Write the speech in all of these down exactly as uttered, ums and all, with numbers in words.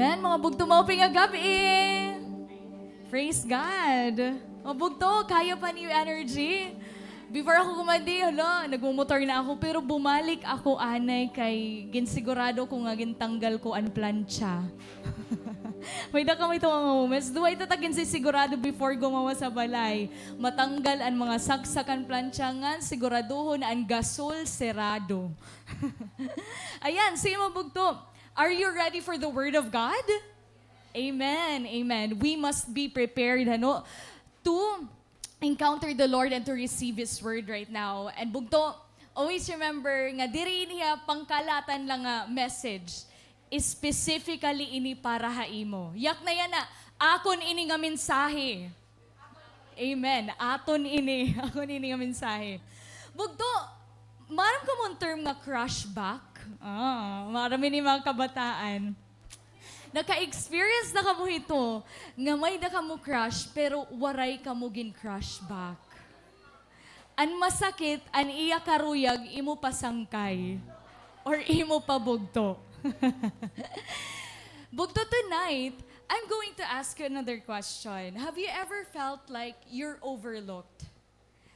Amen, mga bugto, maupay nga gab-i. Praise God. Mga bugto, kaya pa niyo energy? Before ako kumadi, hala, nagmumotor na ako, pero bumalik ako anay kay ginsigurado ko nga gintanggal ko an plantsa. May-ada kamo ito mga moments. Duha ito ta ginsisigurado before gumawas ha balay. Matanggal an mga saksak han plantsa ngan siguraduhon an gasol serado. Ayan, sige mga bugto. Are you ready for the word of God? Amen. Amen. We must be prepared, ano, to encounter the Lord and to receive His word right now. And bugto, always remember nga diri ini ha pangkalatan lang nga message. Specifically ini para ha imo. Yak na yana, akon ini nga mensahe. Amen. Aton ini. Akon ini nga mensahe. Bugto, maaram kamo an term nga crush back? Ah, maaram ini mga kabataan. Naka-experience na kamo hito nga may-ada kamo crush pero waray kamo gin-crush back. An masakit, an iya karuyag imo pa sangkay or imo pa bugto. Bugto, tonight, I'm going to ask you another question. Have you ever felt like you're overlooked?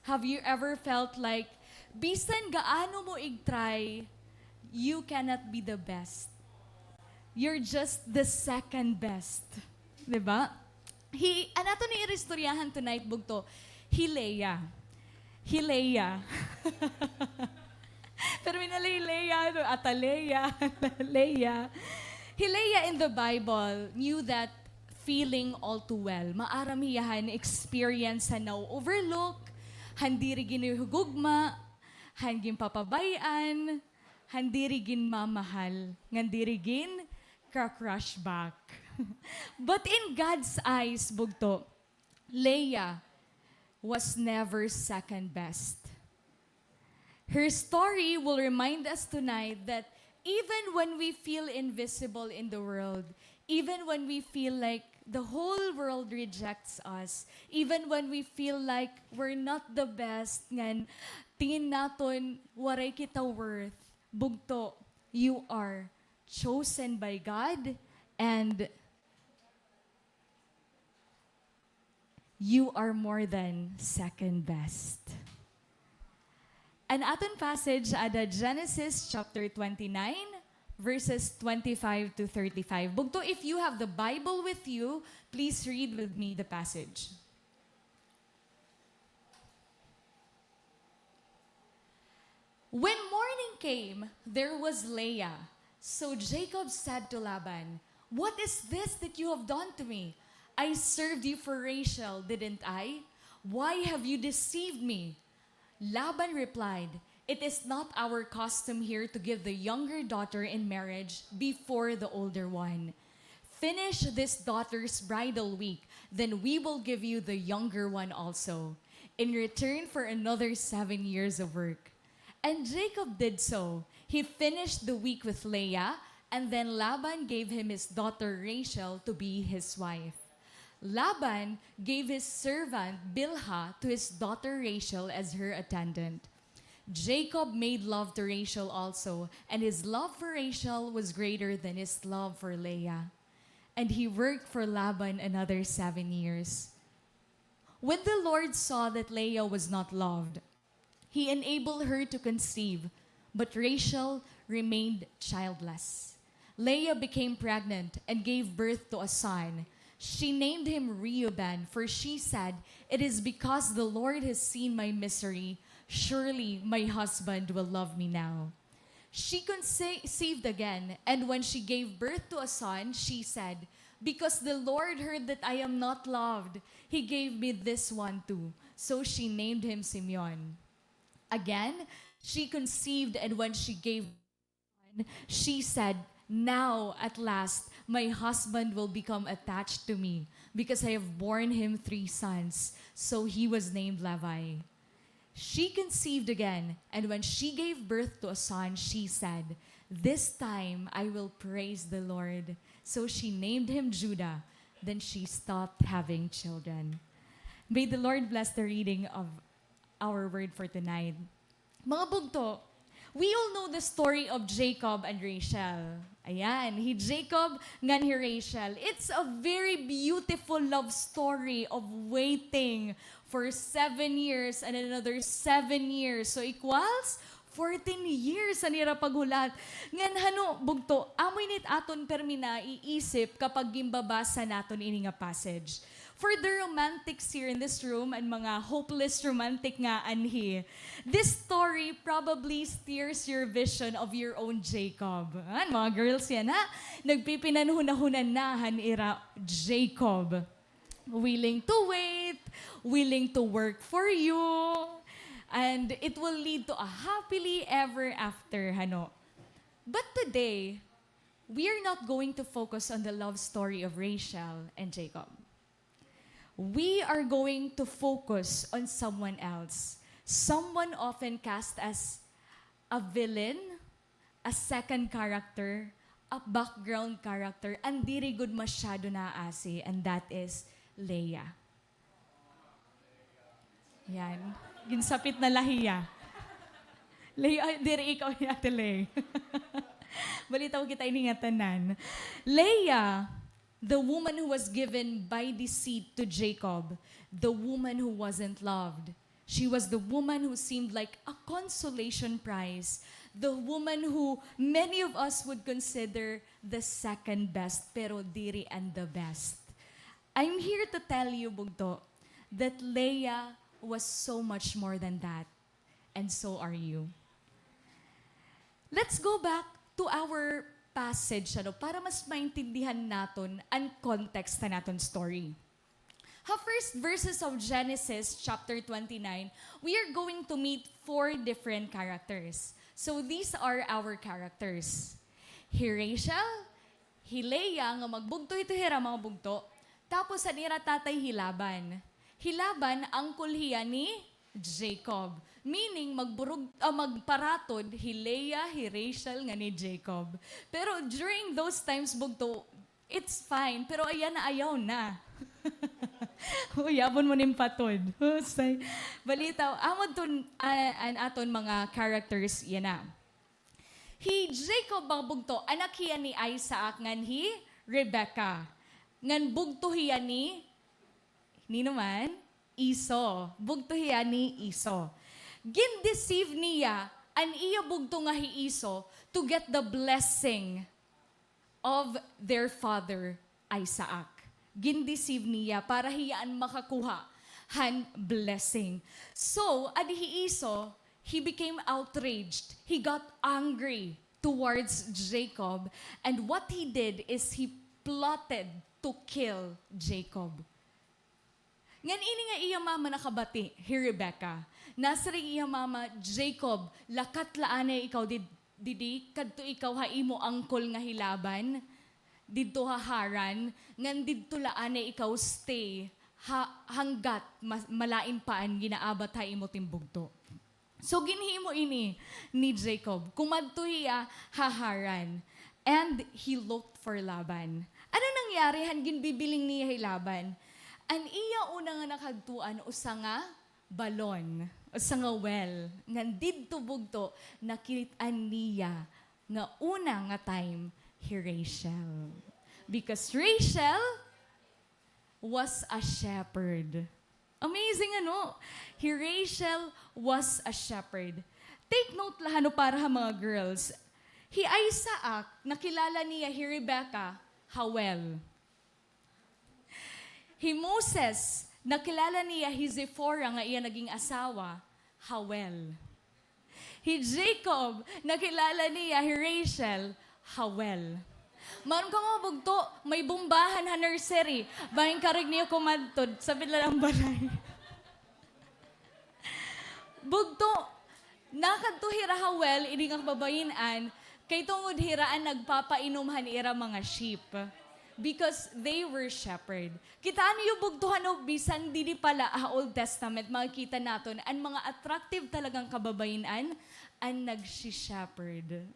Have you ever felt like bisan gaano mo ig-try, you cannot be the best? You're just the second best. Di ba? Hi, an aton nga iristoryahan tonight, bugto, hi Leah. Hi Leah. Pero may na hi Leah, ano, Atalea, Leah. Hi Leah in the Bible knew that feeling all too well. Maaram hiya han experience han na-overlook, han diri ginhugugma, han ginpapabay-an, han diri ginmamahal, ngan diri gin-crush back. But in God's eyes, bugto, Leah was never second best. Her story will remind us tonight that even when we feel invisible in the world, even when we feel like the whole world rejects us, even when we feel like we're not the best, ngan tingin naton waray kita worth, bugto, you are chosen by God, and you are more than second best. An aton passage ada Genesis chapter twenty-nine, verses twenty-five to thirty-five. Bugto, if you have the Bible with you, please read with me the passage. When morning came, there was Leah. So Jacob said to Laban, "What is this that you have done to me? I served you for Rachel, didn't I? Why have you deceived me?" Laban replied, "It is not our custom here to give the younger daughter in marriage before the older one. Finish this daughter's bridal week, then we will give you the younger one also, in return for another seven years of work." And Jacob did so. He finished the week with Leah, and then Laban gave him his daughter Rachel to be his wife. Laban gave his servant Bilhah to his daughter Rachel as her attendant. Jacob made love to Rachel also, and his love for Rachel was greater than his love for Leah. And he worked for Laban another seven years. When the Lord saw that Leah was not loved, he enabled her to conceive, but Rachel remained childless. Leah became pregnant and gave birth to a son. She named him Reuben, for she said, "It is because the Lord has seen my misery. Surely my husband will love me now." She conceived again, and when she gave birth to a son, she said, "Because the Lord heard that I am not loved, he gave me this one too." So she named him Simeon. Again, she conceived, and when she gave birth, she said, "Now, at last, my husband will become attached to me, because I have borne him three sons." So he was named Levi. She conceived again, and when she gave birth to a son, she said, "This time I will praise the Lord." So she named him Judah. Then she stopped having children. May the Lord bless the reading of our word for tonight. Mga bugto, We all know the story of Jacob and Rachel. Ayan, hi Jacob ngan hi Rachel. It's a very beautiful love story of waiting for seven years and another seven years. So equals fourteen years an ira paghulat. Ngan hano, bugto, amo ini it aton permi naiisip kapag ginbabasa naton ini nga passage. For the romantics here in this room, an mga hopeless romantic nga anhi, this story probably steers your vision of your own Jacob. An mga girls yana, nagpipinanhunahunan na han ira Jacob. Willing to wait, willing to work for you, and it will lead to a happily ever after, hano. But today, we are not going to focus on the love story of Rachel and Jacob. We are going to focus on someone else, someone often cast as a villain, a second character, a background character, an diri gud masyado naaasi, and that is Leah. Yan. Ginsapit na la hiya. Leah, ay, diri ikaw hi Ate Lay. Balitaw kita ini ngatanan. Leah, the woman who was given by deceit to Jacob, the woman who wasn't loved. She was the woman who seemed like a consolation prize, the woman who many of us would consider the second best, pero diri an the best. I'm here to tell you, bugto, that Leah was so much more than that. And so are you. Let's go back to our passage, ano, para mas maintindihan naton an context han aton story. Ha first verses of Genesis chapter twenty-nine, we are going to meet four different characters. So these are our characters. Hi Rachel, hi Leah nga magbugto hito hira, mga bugto. Tapos an ira tatay hi Laban. Hi Laban, angkol hiya ni Jacob. Meaning, magburug-, ah, magparatod hi Leah, hi Rachel, ngan hi Jacob. Pero during those times, bugto, it's fine. Pero ayan na, ayaw na. Uyabon mo nim patod. Husay. Balitaw, amo ton, ah, an aton mga characters, yana. Hi Jacob, mga bugto, anak hiya ni Isaac ngan hi Rebecca. Ngan bugto hiya ni, nino man? Esau. Bugto hiya ni Esau. Gin-deceive niya an iya bugto nga hi Esau to get the blessing of their father Isaac. Gin-deceive niya para hiya an makakuha han blessing. So, adi hi Esau, he became outraged. He got angry towards Jacob. And what he did is he plotted to kill Jacob. Ngan ini nga iya mama nakabati, hi Rebecca. Nasiring iya mama, "Jacob, lakat la anay ikaw did-, didi, kadto ikaw ha imo angkol nga hi Laban, didto ha Haran, ngan didto la anay ikaw stay, ha-, hanggat ma-, malain pa an ginaabat ha imo timbugto." So, ginhimo ini ni Jacob. Kumadto hiya ha Haran, and he looked for Laban. Ano nangyari han ginbibiling niya hi Laban? An iya una nga nakadtuan usa nga balon, usa nga well, ngan didto bugto nakit-an niya nga una nga time hi Rachel. Because Rachel was a shepherd. Amazing, ano? Hi Rachel was a shepherd. Take note la, ano, para ha mga girls. Hi Isaac, nakilala niya hi Rebecca ha well. Hi Moses, nakilala niya hi Zipporah nga iya naging asawa ha well. Hi Jacob, nakilala niya hi Rachel ha well. Maaram ka, mga bugto, may bombahan ha nursery. Bangin karuyag niyo kumadto, sapit la an balay. Bugto, nakadto hira ha well, ini nga kababayin-an, kay tungod hira an nagpapainom han ira mga sheep. Because they were shepherd. Kitaa niyo, bugto, ano, bisan didi pa la ha Old Testament, makikita naton an mga attractive talagang kababayin-an, an nagsi-shepherd.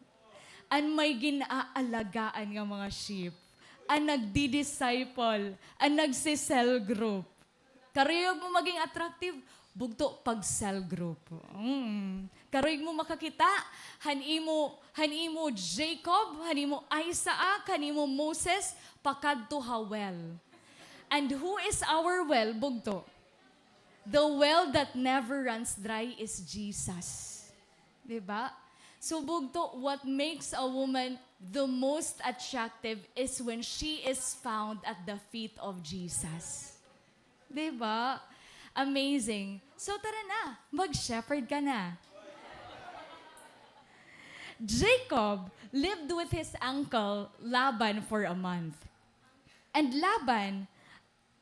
An may gin-aalagaan nga mga sheep. An nagdi-disciple. An nagsi-cell group. Karuyag mo maging attractive, Bugto, pag-cell group. Mm. Karuyag mo makakita han imo, han imo Jacob, han imo Isaac, han imo Moses, pakadto ha well. And who is our well, bugto? The well that never runs dry is Jesus. Di ba? So, bugto, what makes a woman the most attractive is when she is found at the feet of Jesus. Di ba? Amazing. So, tara na, mag-shepherd ka na. Jacob lived with his uncle Laban for a month. And Laban,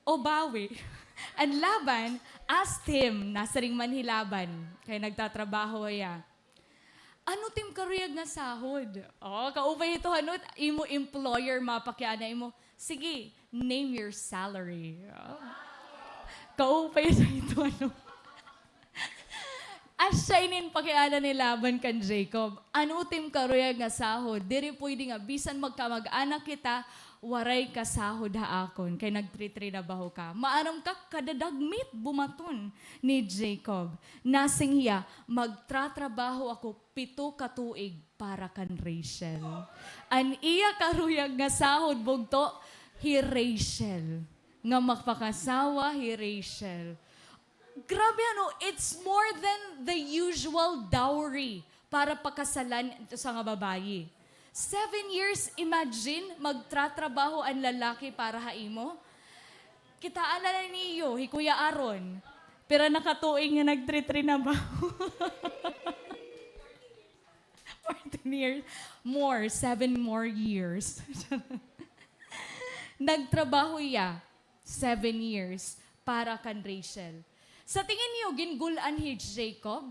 o bawi. And Laban asked him, nasiring man hi Laban, kay nagtatrabaho hiya, "Ano it im karuyag nga sahod?" O, kaupay ito, ano, imo employer, mapakiana imo, "Sige, name your salary." O. Kaupay ito, ito, ano. Asya ini in pakiana ni Laban kan Jacob, "Ano it im karuyag nga sahod? Diri pwede nga bisan magkamag-anak kita, waray ka sahod ha akon, kay nagtritrinabaho ka." Maaram ka, kadadagmit bumaton ni Jacob. Nasiring hiya, "Magtratrabaho ako pito ka tuig para kan Rachel." An iya karuyag nga sahod, bugto, hi Rachel. Nga magpakasawa hi Rachel. Grabe, ano, it's more than the usual dowry para pakasalan ito sa nga babayi. Seven years, imagine, magtratrabaho an lalaki para ha imo. Kitaa na la niyo hi Kuya Aaron. Pira na ka tuig nga nagtritrinabaho? Fourteen years. More, seven more years. Nagtrabaho hiya seven years para kan Rachel. Sa tingin niyo, gingul-an hi Jacob?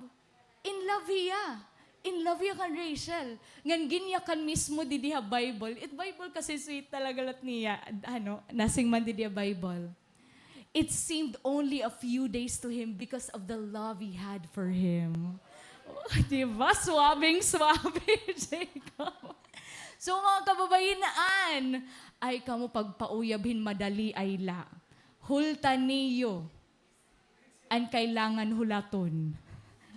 In love hiya. In love hiya kan Rachel. Ngan ginyakan mismo didi ha Bible. It Bible kasi sweet talaga lat niya. Ano, nasiring man didi ha Bible. It seemed only a few days to him because of the love he had for him. Di ba? Suabing-suabe, Jacob. So, mga kababayin-an, ay kamo pagpauyab hin madali ay la. Hulta niyo an kailangan hulaton.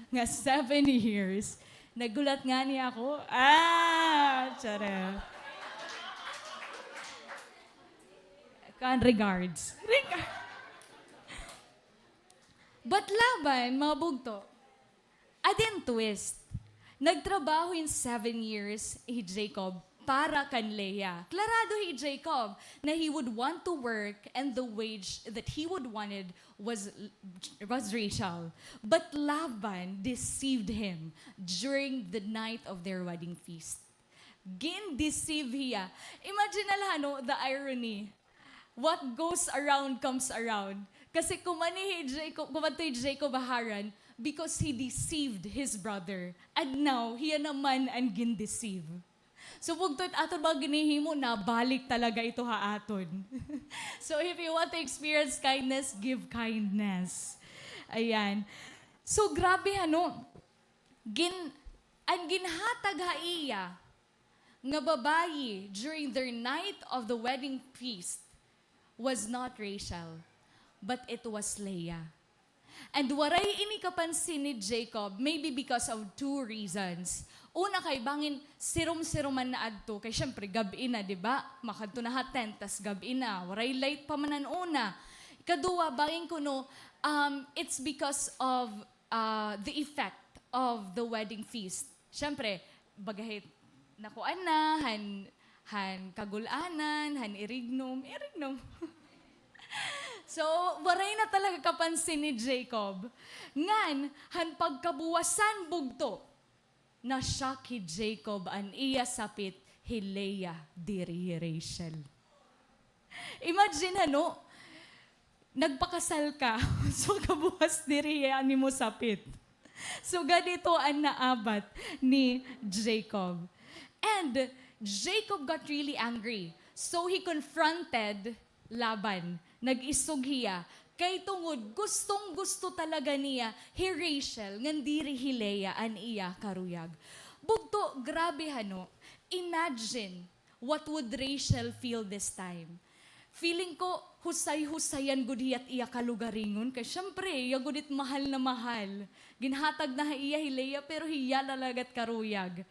Nga seven years, naghulat ngani ako. Ah, charot. Kan regards. Rega-, But Laban, mga bugto, adi an twist. Nagtrabaho hin seven years hi Jacob para kan Leah. Klarado hi Jacob na he would want to work and the wage that he would wanted was, was Rachel. But Laban deceived him during the night of their wedding feast. Gin-deceive hiya. Imagine na la, ano, the irony. What goes around comes around. Kasi kumanhi hi Jacob, kumadto hi Jacob ha Haran because he deceived his brother. And now, hiya naman an gin-deceive. So, bugto, it aton mga ginhihimo, nabalik talaga ito ha aton. So, if you want to experience kindness, give kindness. Ayan. So, grabe, ano, gin-, an ginhatag ha iya nga babayi during their night of the wedding feast was not Rachel, but it was Leah. And waray ini kapansin ni Jacob, maybe because of two reasons. Una, kay bangin sirom-sirom man na adto, kay syempre, gab-i na, di ba? Makadto na ha tent, tas gab-i na, waray light pa man an una. Ikaduha, bangin kuno, um, it's because of, uh, the effect of the wedding feast. Syempre, baga hit nakuan na, han, han kagul-anan, han irignom, irignom. So, waray na talaga kapansin ni Jacob. Ngan, han pagkabuwasan bugto, na-shock hi Jacob an iya sapit hi Leah, diri hi Rachel. Imagine, ano, nagpakasal ka, so kabuwas diri an imo sapit. So, ganito an naabat ni Jacob. And Jacob got really angry. So, he confronted Laban. Nag-isog hiya. Kay tungod, gustong-gusto talaga niya hi Rachel, ngan diri hi Leah an iya karuyag. Bugto, grabe, hano? Imagine, what would Rachel feel this time? Feeling ko, husay-husayan gud hiya it iya kalugaringon. Kay syempre, iya gud it mahal na mahal. Ginhatag na ha iya hi Leah, pero hiya la la it karuyag.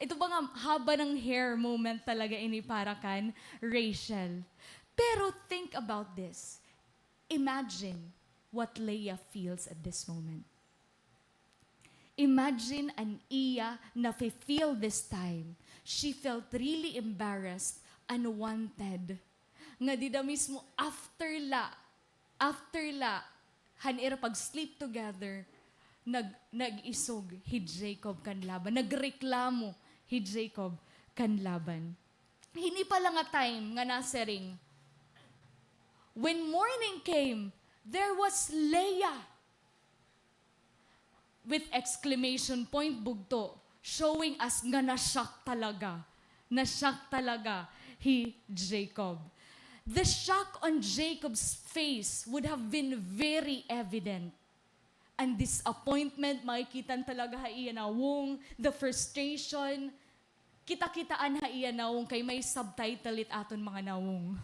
Ito ba nga haba ng hair moment talaga ini para kan Rachel. Pero think about this. Imagine what Leah feels at this moment. Imagine an iya nafe-feel this time. She felt really embarrassed, unwanted. Nga dida mismo, after la, after la, han ira pag-sleep together, nag-, nag-isog hi Jacob kan Laban, nagreklamo hi Jacob kan Laban. Hini pa la nga time nga nasiring, when morning came, there was Leah with exclamation point, bugto, showing us nga na-shock talaga. Na-shock talaga hi Jacob. The shock on Jacob's face would have been very evident. An disappointment, makikita talaga ha iya nawong, the frustration, kita-kitaan ha iya nawong kay may subtitle it aton mga nawong.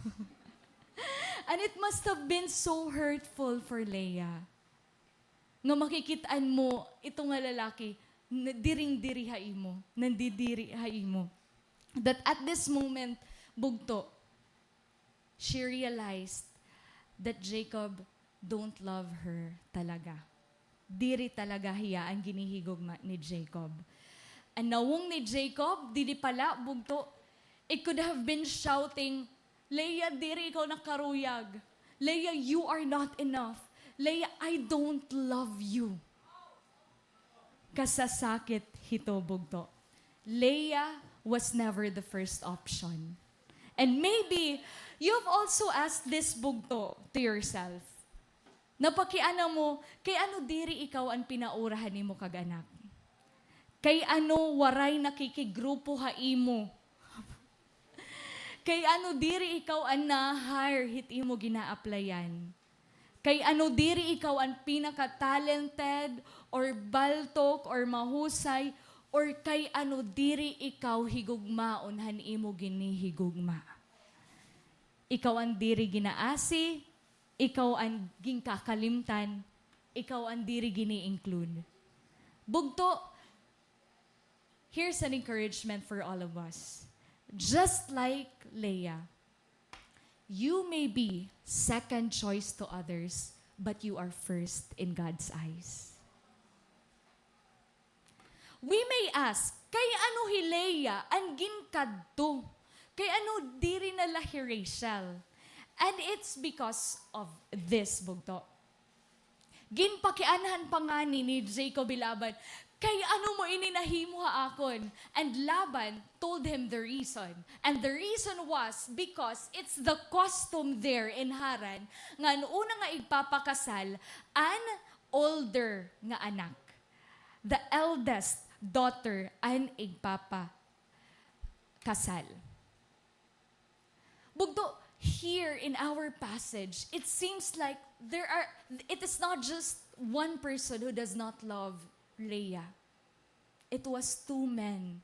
And it must have been so hurtful for Leah. Nga makikit-an mo ito nga lalaki, na-, diring-diri ha imo, nandidiri ha imo. That at this moment, bugto, she realized that Jacob don't love her talaga. Diri talaga hiya an ginhihigugma ni Jacob. An nawong ni Jacob, didi pa la, bugto, it could have been shouting, "Leah, diri ikaw nakaruyag. Leah, you are not enough. Leah, I don't love you." Kasasakit hito, bugto. Leah was never the first option. And maybe you've also asked this, bugto, to yourself. Napakiana mo, kay ano diri ikaw an pinaura han imo kag anak? Kay ano waray nakikigrupo ha imo? Kay ano diri ikaw an na-hire hit imo gina-applyan? Kay ano diri ikaw an pinaka-talented or baltok or mahusay, or kay ano diri ikaw higugmaon han imo ginhihigugma? Ikaw an diri ginaasi, ikaw an ginkakalimtan, ikaw an diri gini-include. Bugto, here's an encouragement for all of us. Just like Leah, you may be second choice to others, but you are first in God's eyes. We may ask, kay ano hi Leah an ginkadto? Kay ano diri na la hi Rachel? And it's because of this, bugto. Ginpakianhan pa ngani ni Jacob hi Laban, kay ano mo ini nahimo ha akon? And Laban told him the reason. And the reason was because it's the custom there in Haran nga an una nga igpapakasal, an older nga anak. The eldest daughter an igpapakasal. Bugto, here in our passage, it seems like there are, it is not just one person who does not love Leah. It was two men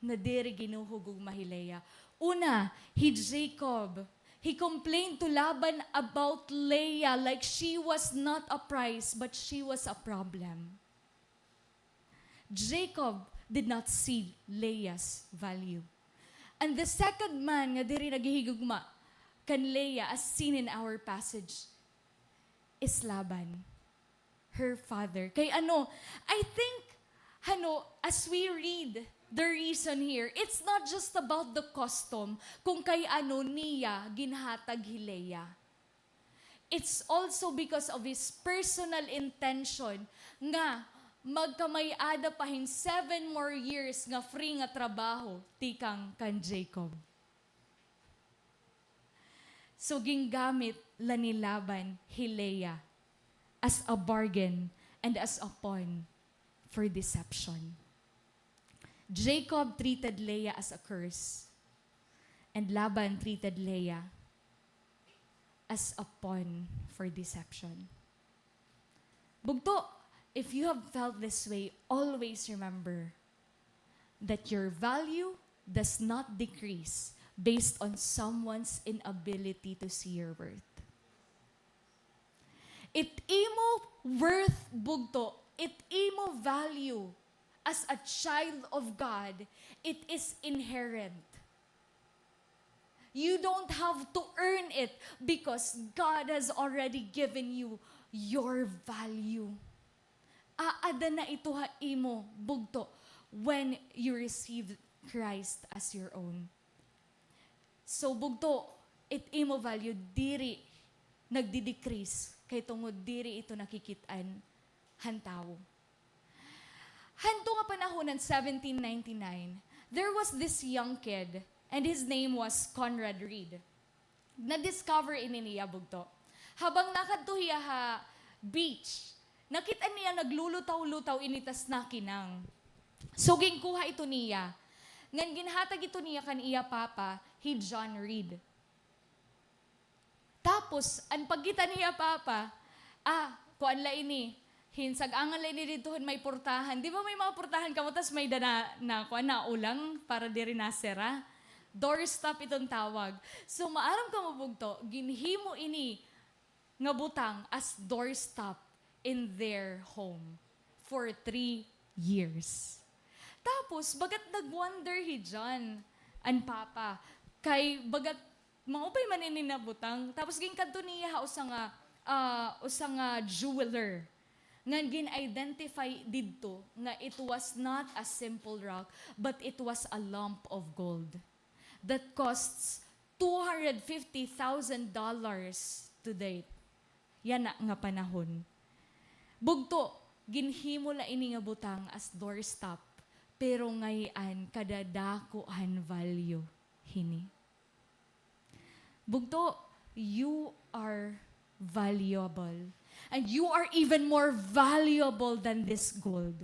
na diri ginuhugugma hi Leah. Una, hi Jacob. He complained to Laban about Leah, like she was not a prize, but she was a problem. Jacob did not see Leah's value. And the second man nga diri naghihigugma kan Leah, as seen in our passage, is Laban, her father. Kay ano, I think, ano, as we read the reason here, it's not just about the custom kung kay ano niya ginhatag hi Leah. It's also because of his personal intention nga magkamay-ada pa hin seven more years nga free nga trabaho tikang kan Jacob. So, gingamit la ni Laban hi Leah as a bargain and as a pawn for deception. Jacob treated Leah as a curse, and Laban treated Leah as a pawn for deception. Bugto, if you have felt this way, always remember that your value does not decrease based on someone's inability to see your worth. It imo worth, bugto, it imo value as a child of God, it is inherent. You don't have to earn it because God has already given you your value. Aada na ito ha imo, bugto, when you receive Christ as your own. So, bugto, it imo value diri nagdi-decrease kay tungod diri ito nakikit-an han tawo. Hadto nga panahon han seventeen ninety-nine, there was this young kid, and his name was Conrad Reed. Na-discover ini niya, bugto. Habang nakadto hiya ha beach, nakit-an niya naglulutaw-lutaw ini tas nakinang. So, ginkuha ito niya. Ngan ginhatag ito niya kan iya papa, hi John Reed. Tapos, an pagkita niya papa, ah, kuan la ini, hinsag-angan la ini didto hon may portahan. Di ba may mga portahan kamo, tas may dana, na, kuan, na ulang para diri nasira? Doorstop iton tawag. So, maaram kamo, bugto, ginhimo ini nga butang as doorstop in their home for three years. Tapos, bagat nag-wonder hi John, an papa, kay bagat maupay man ini na butang. Tapos, ginkadto niya ha usa nga, ah, usa nga jeweler. Ngan gin-identify didto nga it was not a simple rock, but it was a lump of gold that costs two hundred fifty thousand dollars today. Yana nga panahon. Bugto, ginhimo la ini nga butang as doorstop, pero ngay-an kadadako han value hini. Bugto, you are valuable. And you are even more valuable than this gold.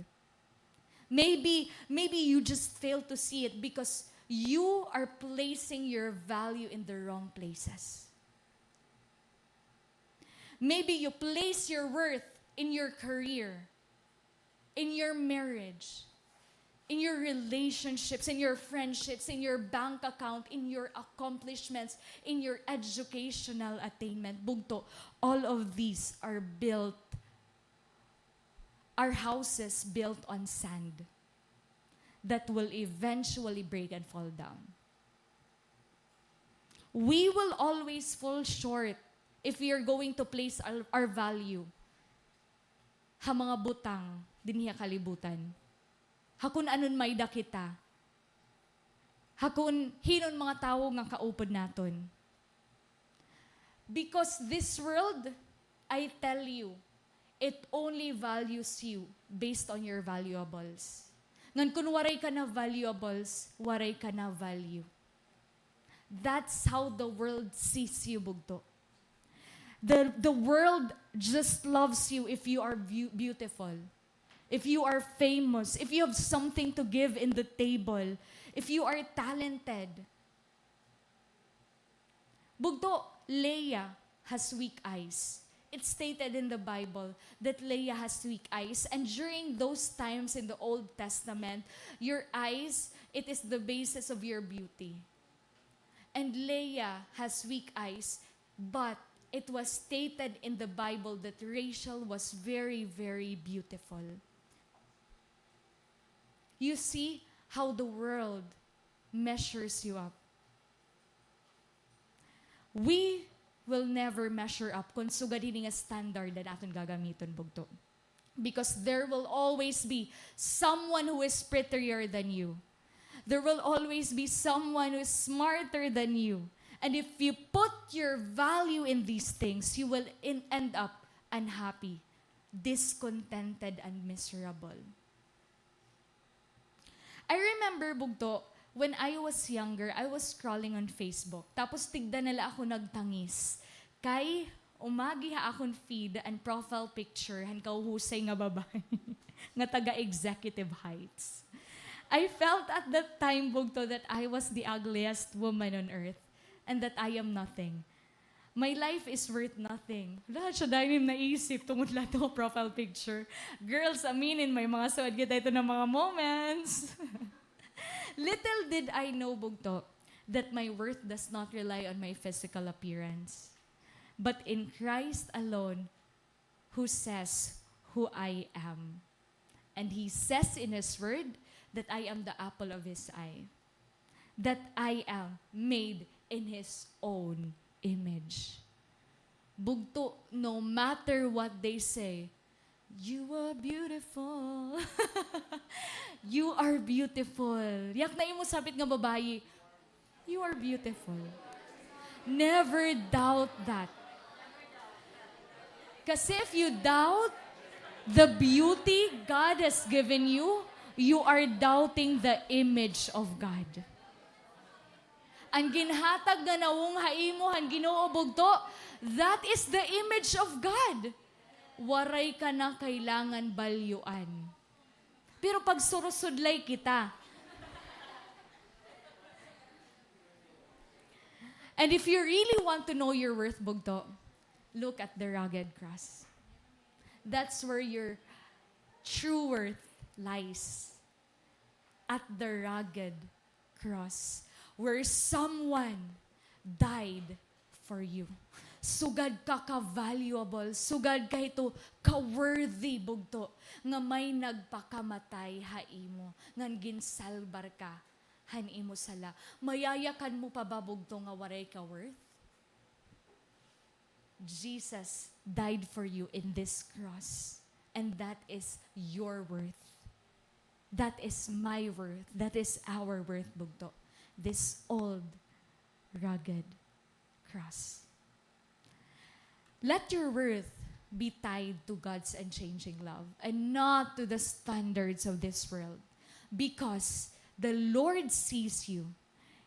Maybe, maybe you just fail to see it because you are placing your value in the wrong places. Maybe you place your worth in your career, in your marriage, in your relationships, in your friendships, in your bank account, in your accomplishments, in your educational attainment. Bugto, all of these are built, are houses built on sand that will eventually break and fall down. We will always fall short if we are going to place our, our value ha mga butang dinhi ha kalibutan. Ha kun ano an may-ada kita. Ha kun hin-o an mga tawo nga kaupod naton. Because this world, I tell you, it only values you based on your valuables. Ngan kun waray ka na valuables, waray ka na value. That's how the world sees you, bugto. The, the world just loves you if you are beau-, beautiful, if you are famous, if you have something to give in the table, if you are talented. Bugto, Leah has weak eyes. It's stated in the Bible that Leah has weak eyes. And during those times in the Old Testament, your eyes, it is the basis of your beauty. And Leah has weak eyes, but it was stated in the Bible that Rachel was very, very beautiful. You see how the world measures you up. We will never measure up kon sugad hini nga standard an aton gagamiton, bugto. Because there will always be someone who is prettier than you. There will always be someone who is smarter than you. And if you put your value in these things, you will in-, end up unhappy, discontented, and miserable. I remember, bugto, when I was younger, I was scrolling on Facebook. Tapos tigda na la ako nagtangis. Kay umagi ha akon feed an profile picture han kahuhusay nga babaye nga taga Executive Heights. I felt at that time, bugto, that I was the ugliest woman on earth and that I am nothing. My life is worth nothing. Lahat siya dahil naisip tungod la ito profile picture. Girls, aminin, may mga suod kita ito na mga moments. Little did I know, bugto, that my worth does not rely on my physical appearance, but in Christ alone, who says who I am. And he says in his word that I am the apple of his eye, that I am made in his own image. Bugto, no matter what they say, "You are beautiful." You are beautiful. Yakna imo sapit nga babayi, "You are beautiful." Never doubt that. Kasi if you doubt the beauty God has given you, you are doubting the image of God. An ginhatag nga nawong ha imo han Ginoo, bugto, that is the image of God. Waray ka na kailangan balyoan. Pero pagsurusudlay kita. And if you really want to know your worth, bugto, look at the rugged cross. That's where your true worth lies. At the rugged cross, where someone died for you. Sugad ka ka-valuable, sugad ka hito ka-worthy, bugto, nga may nagpakamatay ha imo, ngan ginsalbar ka han imo sala. Mayayakan mo pa ba, bugto, nga waray ka worth? Jesus died for you in this cross. And that is your worth. That is my worth. That is our worth, bugto. This old, rugged cross. Let your worth be tied to God's unchanging love and not to the standards of this world, because the Lord sees you.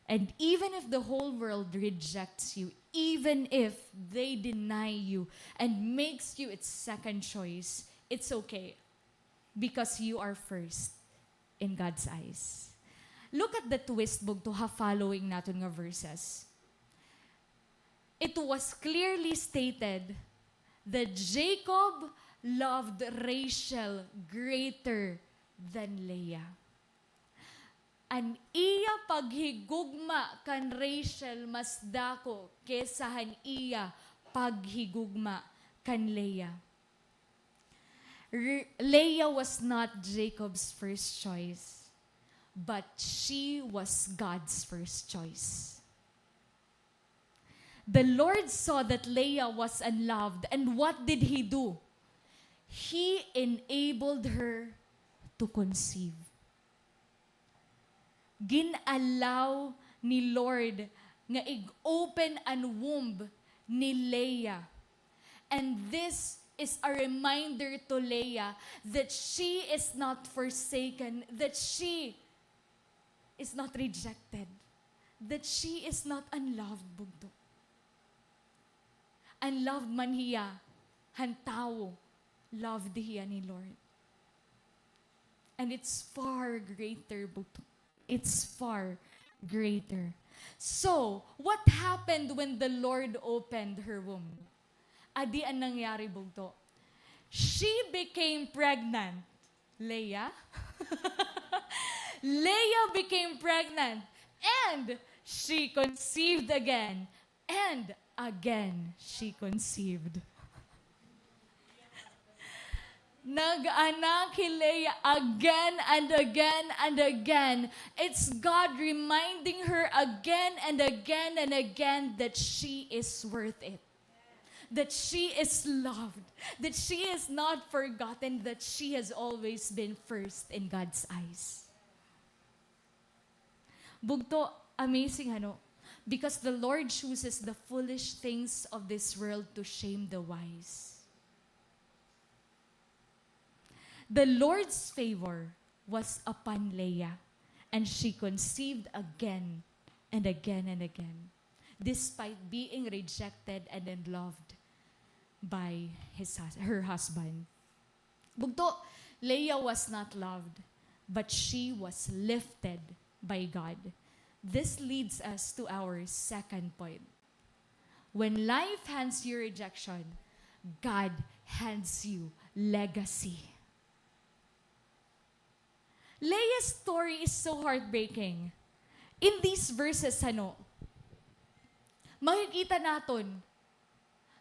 And even if the whole world rejects you, even if they deny you and makes you its second choice, it's okay, because you are first in God's eyes. Look at the twist, bugto, ha following naton nga verses. It was clearly stated that Jacob loved Rachel greater than Leah. An iya paghigugma kan Rachel mas dako kaysa han iya paghigugma kan Leah. R-, Leah was not Jacob's first choice, but she was God's first choice. The Lord saw that Leah was unloved, and what did He do? He enabled her to conceive. Gin-allow ni Lord nga ig-open an womb ni Leah. And this is a reminder to Leah that she is not forsaken, that she is not rejected, that she is not unloved, bugto. Unloved man hiya han tawo, loved hiya ni Lord. And it's far greater, bugto. It's far greater. So, what happened when the Lord opened her womb? Adi an nangyari, bugto. She became pregnant. Leah? Leah became pregnant, and she conceived again, and again she conceived. Nag-anak hi Leah again and again and again. It's God reminding her again and again and again that she is worth it. That she is loved, that she is not forgotten, that she has always been first in God's eyes. Bugto, amazing, ano? Because the Lord chooses the foolish things of this world to shame the wise. The Lord's favor was upon Leah, and she conceived again and again and again, despite being rejected and unloved by his hus-, her husband. Bugto, Leah was not loved, but she was lifted by God. This leads us to our second point. When life hands you rejection, God hands you legacy. Leah's story is so heartbreaking. In these verses, ano, makikita naton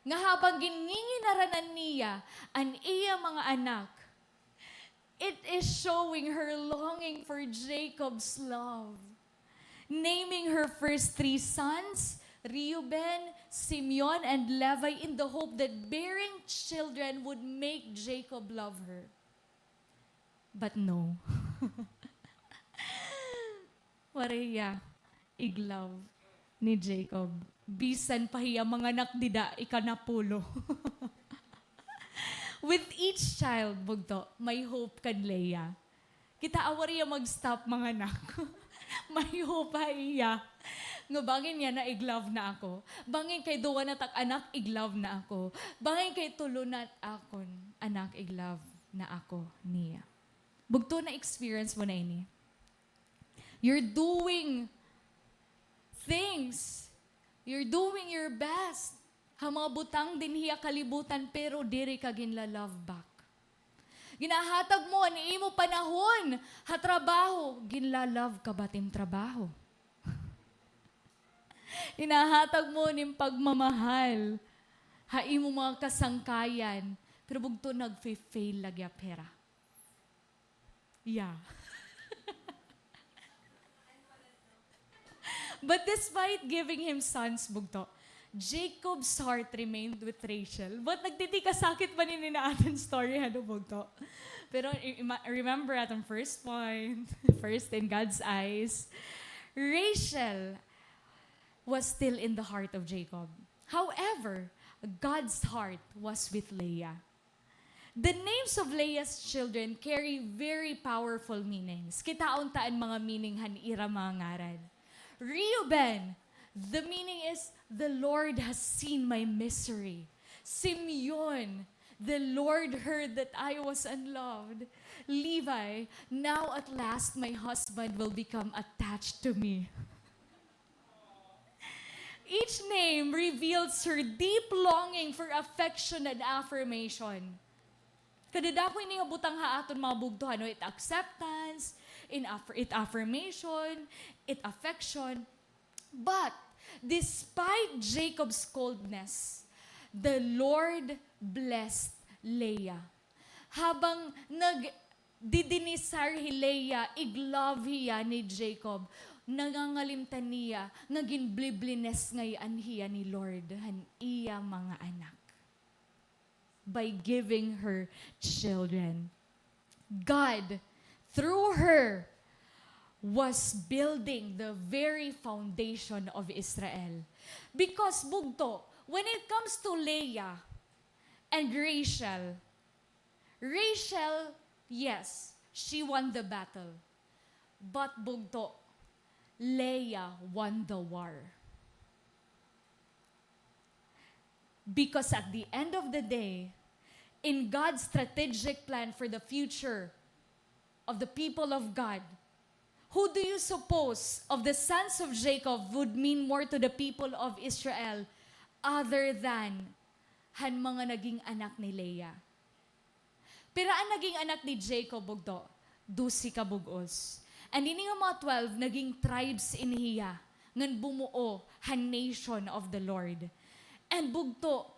nga habang gingingaranan niya an iya mga anak, it is showing her longing for Jacob's love. Naming her first three sons, Reuben, Simeon, and Levi, in the hope that bearing children would make Jacob love her. But no. Waray hiya ig-love ni Jacob. Bisan pa hiya manganak dida ikanapulo. With each child, bugto, may hope kan Leah. Kitaa, waray hiya mag-stop manganak. May hope ha iya. Nga bangin yana ig-love na ako. Bangin kay duha na tak anak, ig-love na ako. Bangin kay tulo na akon anak, ig-love na ako niya. Bugto, na-experience mo na ini? You're doing things. You're doing your best ha mga butang dinhi ha kalibutan, pero diri ka ginla-love back. Ginahatag mo an imo panahon ha trabaho, ginla-love ka ba it im trabaho? Ginahatag mo an im pagmamahal ha imo mga kasangkayan, pero bugto, nagfe-fail la gihap hira. Yeah. But despite giving him sons, bugto, Jacob's heart remained with Rachel. But nagtitikasakit man ini nga aton story, ano, bugto? Pero i-, ima-, remember aton first point, first in God's eyes, Rachel was still in the heart of Jacob. However, God's heart was with Leah. The names of Leah's children carry very powerful meanings. Kitaon ta an mga meaning han ira mga ngaran. Reuben, the meaning is, "The Lord has seen my misery." Simeon, "The Lord heard that I was unloved." Levi, "Now at last my husband will become attached to me." Each name reveals her deep longing for affection and affirmation. Kadadako ini nga butang ha aton mga bugto, ano, it acceptance, in aff-, it affirmation, it affection. But despite Jacob's coldness, the Lord blessed Leah. Habang nag- Didinisar hi Leah, ig-love hiya ni Jacob, nangangalimtan niya nga ginbliblines ngay-an hiya ni Lord han iya mga anak by giving her children. God, through her, was building the very foundation of Israel. Because, bugto, when it comes to Leah and Rachel, Rachel, yes, she won the battle. But, bugto, Leah won the war. Because at the end of the day, in God's strategic plan for the future of the people of God, who do you suppose of the sons of Jacob would mean more to the people of Israel other than han mga naging anak ni Leah? Pira an naging anak ni Jacob, bugto? Dose ka bug-os. And ini nga mga twelve, naging tribes ini hiya ngan bumuo han nation of the Lord. And bugto,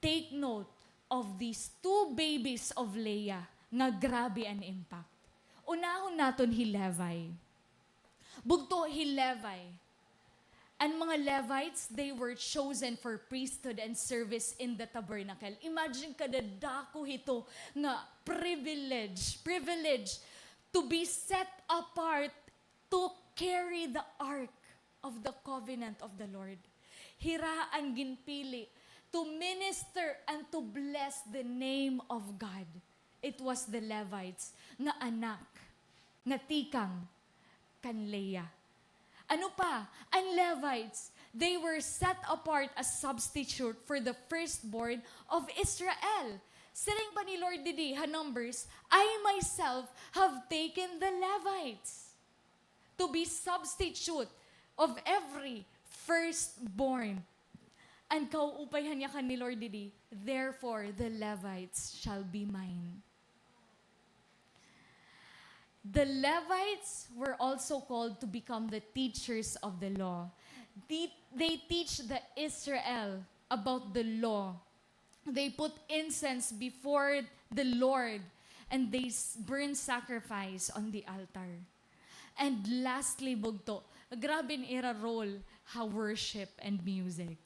take note of these two babies of Leah nga grabe an impact. Unahon naton hi Levi. Bugto, hi Levi. An mga Levites, they were chosen for priesthood and service in the tabernacle. Imagine kadadako hito nga privilege, privilege to be set apart to carry the ark of the covenant of the Lord. Hira an ginpili to minister and to bless the name of God. It was the Levites nga anak nga tikang kan Leah. Ano pa, an Levites, they were set apart as substitute for the firstborn of Israel. Siring pa ni Lord didi ha Numbers, "I myself have taken the Levites to be substitute of every firstborn." An kauupay han yakan ni Lord didi, "Therefore the Levites shall be mine." The Levites were also called to become the teachers of the law. They, they teach the Israel about the law. They put incense before the Lord and they s-, burn sacrifice on the altar. And lastly, bugto, grabe an ira role ha worship and music.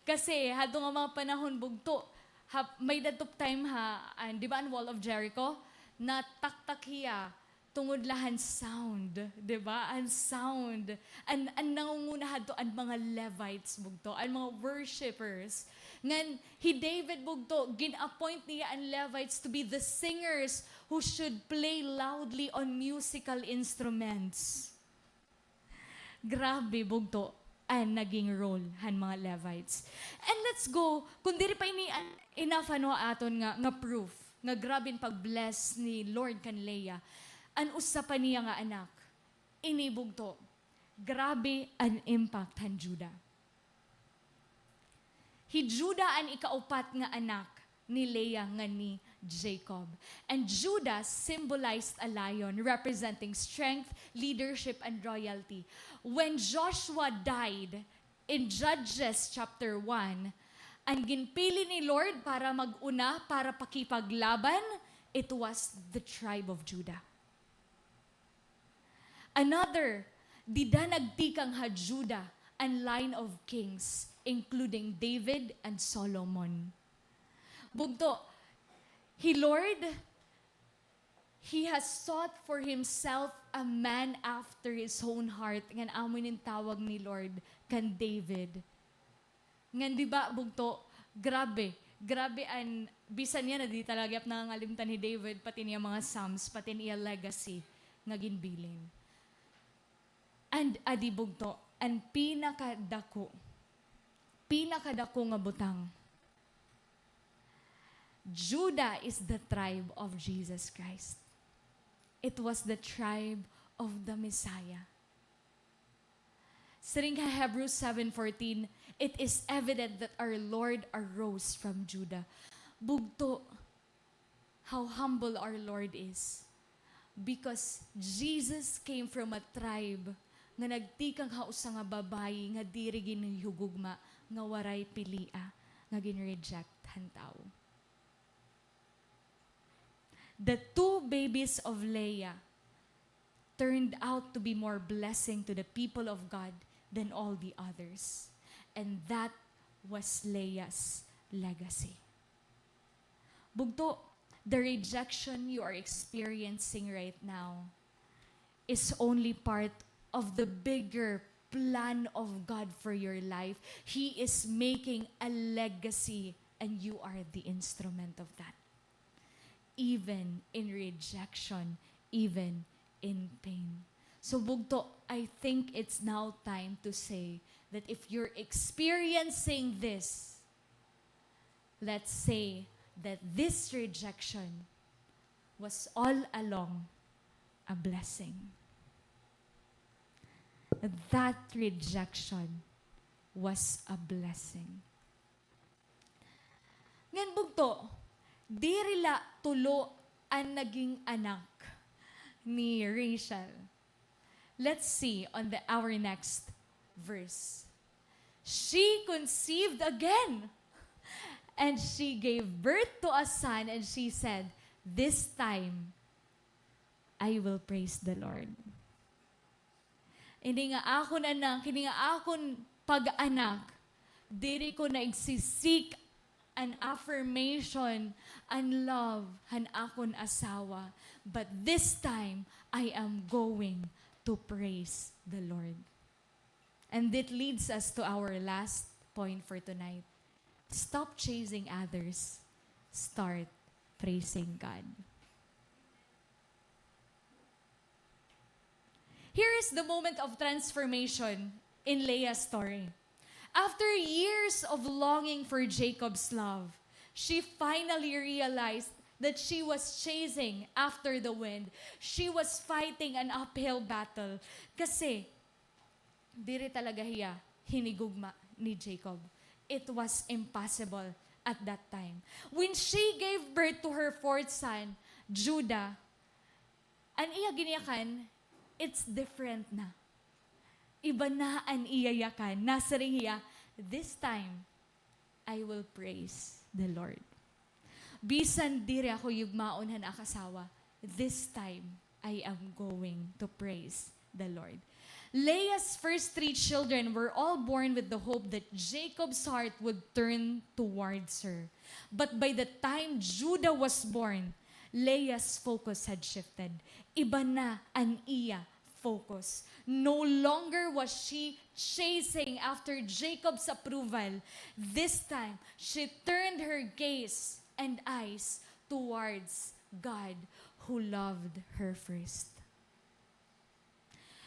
Kasi hadto nga mga panahon, bugto, ha, may-ada adto time ha, an, di ba, an Wall of Jericho? Nataktak hiya tungod la han sound, di ba? An sound. An, an nangunguna hadto an mga Levites, bugto, an mga worshipers. Ngan hi David, bugto, gin-appoint niya an Levites to be the singers who should play loudly on musical instruments. Grabe, bugto, an naging role han mga Levites. And let's go, kun diri pa ini an enough, ano, aton nga, nga proof nga grabe an pag-bless ni Lord kan Leah, an usa pa niya nga anak. Ini, bugto, grabe an impact han Judah. Hi Judah an ikaupat nga anak ni Leah ngan ni Jacob. And Judah symbolized a lion, representing strength, leadership, and royalty. When Joshua died in Judges chapter one, an ginpili ni Lord para mag-una, para pakipaglaban, it was the tribe of Judah. Another, dida nagtikang ha Judah an line of kings, including David and Solomon. Bugto, hi Lord, he has sought for himself a man after his own heart, ngan amo ini an tawag ni Lord kan David. Ngan di ba, bugto, grabe, grabe an, bisan yana, di talaga nangangalimtan hi David, pati an iya mga psalms, pati an iya legacy nga ginbilin. And adi, bugto, an pinakadako, pinakadako nga butang. Judah is the tribe of Jesus Christ. It was the tribe of the Messiah. Siring ha Hebrews seven fourteen, "It is evident that our Lord arose from Judah." Bugto, how humble our Lord is. Because Jesus came from a tribe nga nagtikang ha usa nga babayi nga diri ginhihugugma, nga waray pilia, nga gin-reject han tawo. The two babies of Leah turned out to be more blessing to the people of God than all the others. And that was Leah's legacy. Bugto, the rejection you are experiencing right now is only part of the bigger plan of God for your life. He is making a legacy, and you are the instrument of that. Even in rejection, even in pain. So, bugto, I think it's now time to say that if you're experiencing this, let's say that this rejection was all along a blessing. That rejection was a blessing. Ngan bugto, diri la tulo an naging anak ni Rachel. Let's see on the, our next verse. She conceived again, and she gave birth to a son, and she said, "This time I will praise the Lord." Ini nga akon anak, ini nga akon pag-anak, diri ko nagsisik an affirmation, an love han akon asawa. But this time, I am going to praise the Lord. And it leads us to our last point for tonight. Stop chasing others. Start praising God. Here is the moment of transformation in Leah's story. After years of longing for Jacob's love, she finally realized that she was chasing after the wind. She was fighting an uphill battle. Kasi, diri talaga hiya hinigugma ni Jacob. It was impossible at that time. When she gave birth to her fourth son, Judah, An iya ginyakan, it's different na. Iba na an iya yakan. Nasiring hiya, "This time, I will praise the Lord." Bisan diri ako yugmaon han ak asawa, this time, I am going to praise the Lord. Leah's first three children were all born with the hope that Jacob's heart would turn towards her. But by the time Judah was born, Leah's focus had shifted. Iba na an iya focus. No longer was she chasing after Jacob's approval. This time, she turned her gaze and eyes towards God who loved her first.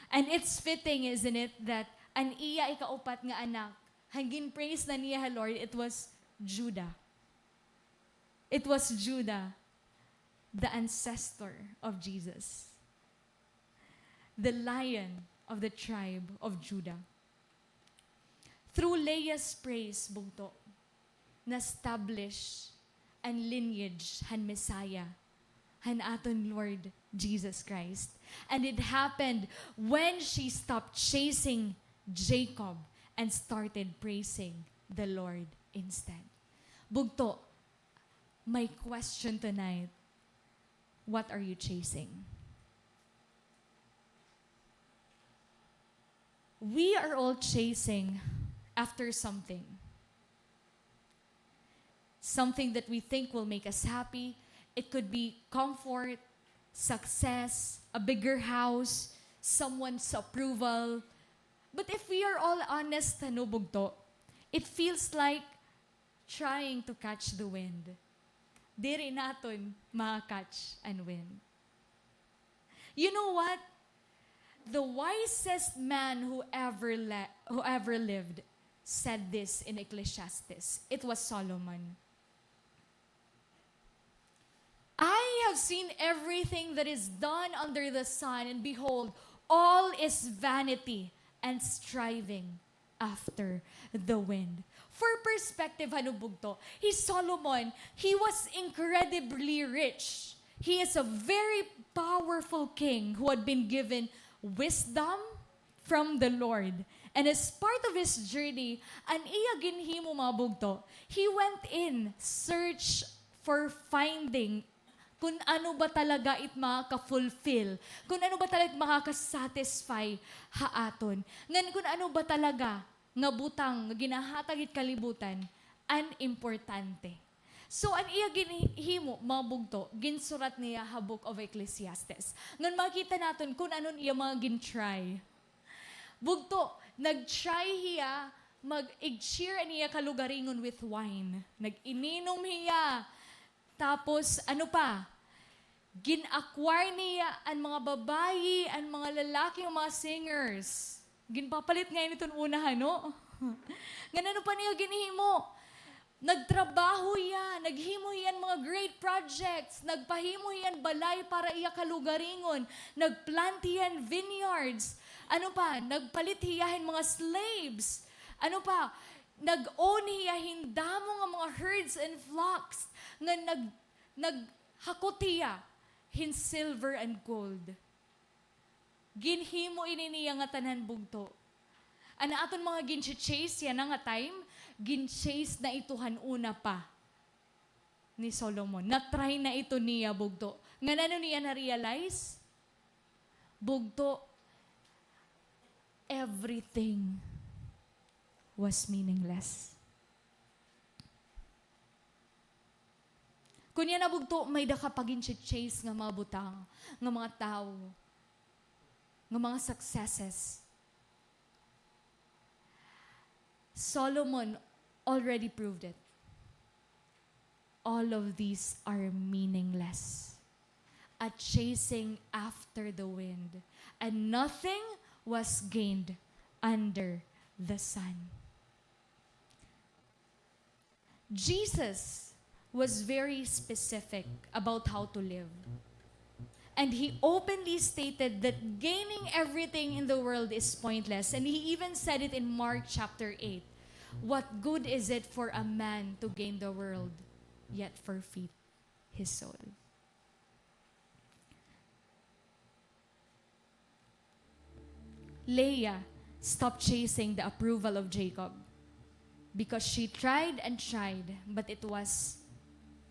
And it's fitting, isn't it, that an iya ikaupat nga anak, han gin-praise na niya ha Lord, it was Judah. It was Judah, the ancestor of Jesus, the Lion of the tribe of Judah. Through Leah's praise, bugto, na-establish an lineage han Messiah, han aton Lord Jesus Christ. And it happened when she stopped chasing Jacob and started praising the Lord instead. Bugto, my question tonight, what are you chasing? We are all chasing after something. Something that we think will make us happy. It could be comfort, success, a bigger house, someone's approval. But if we are all honest, ano, bugto, it feels like trying to catch the wind. Diri naton ma-catch an wind. You know what? The wisest man who ever le-, who ever lived said this in Ecclesiastes. It was Solomon. "I have seen everything that is done under the sun, and behold, all is vanity and striving after the wind." For perspective, ano, bugto, hi Solomon, he was incredibly rich. He is a very powerful king who had been given wisdom from the Lord. And as part of his journey, an iya ginhimo, mga bugto, he went in search for finding kun ano ba talaga it makaka-fulfill, kun ano ba talaga it makaka-satisfy ha aton, ngan kun ano ba talaga nga butang nga ginahatag it kalibutan an importante. So, an iya ginhimo, mga bugto, ginsurat niya ha Book of Ecclesiastes. Ngan makita naton kun ano an iya mga gin-try. Bugto, nag-try hiya mag-cheer an iya kalugaringon with wine. Nag-ininom hiya. Tapos, ano pa? Gin-acquire niya an mga babayi, an mga lalaki, an mga singers. Ginpapalit ngay-an iton una, hano? Ngan ano pa an iya ginhimo? Nagtrabaho hiya, naghimo hiya hin mga great projects, nagpahimo hiya hin balay para iya kalugaringon, nag-plant hiya hin vineyards. Ano pa? Nagpalit hiya hin mga slaves. Ano pa? Nag-own hiya hin damo nga mga herds and flocks, nga nag-, naghakot hiya hin silver and gold. Ginhimo ini niya nga tanan, bugto. An aton mga gin-chase yana nga time, gin-chase na ito han una pa ni Solomon. Na-try na ito niya, bugto. Ngan ano niya na-realize? Bugto, everything was meaningless. Kun yana, bugto, may-ada ka pa gin-chase nga mga butang, nga mga tawo, nga mga successes. Solomon already proved it. All of these are meaningless. A chasing after the wind, and nothing was gained under the sun. Jesus was very specific about how to live. And he openly stated that gaining everything in the world is pointless. And he even said it in Mark chapter eight. "What good is it for a man to gain the world, yet forfeit his soul?" Leah stopped chasing the approval of Jacob because she tried and tried, but it was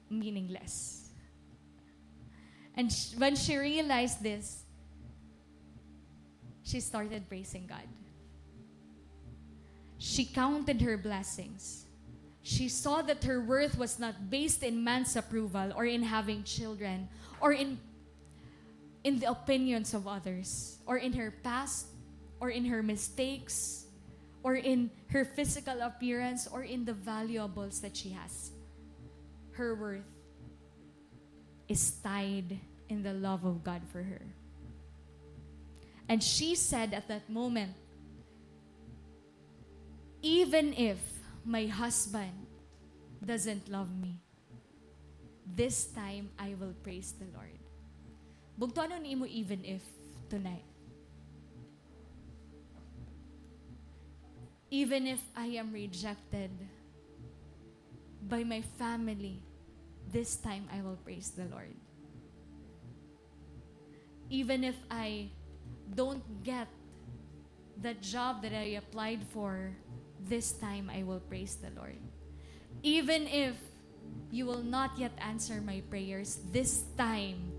meaningless. And sh- when she realized this, she started praising God. She counted her blessings. She saw that her worth was not based in man's approval or in having children or in, in the opinions of others or in her past or in her mistakes or in her physical appearance or in the valuables that she has. Her worth is tied in the love of God for her. And she said at that moment, "Even if my husband doesn't love me, this time I will praise the Lord." Bugto, ano an imo even if tonight? "Even if I am rejected by my family, this time I will praise the Lord. Even if I don't get the job that I applied for, this time I will praise the Lord. Even if you will not yet answer my prayers, this time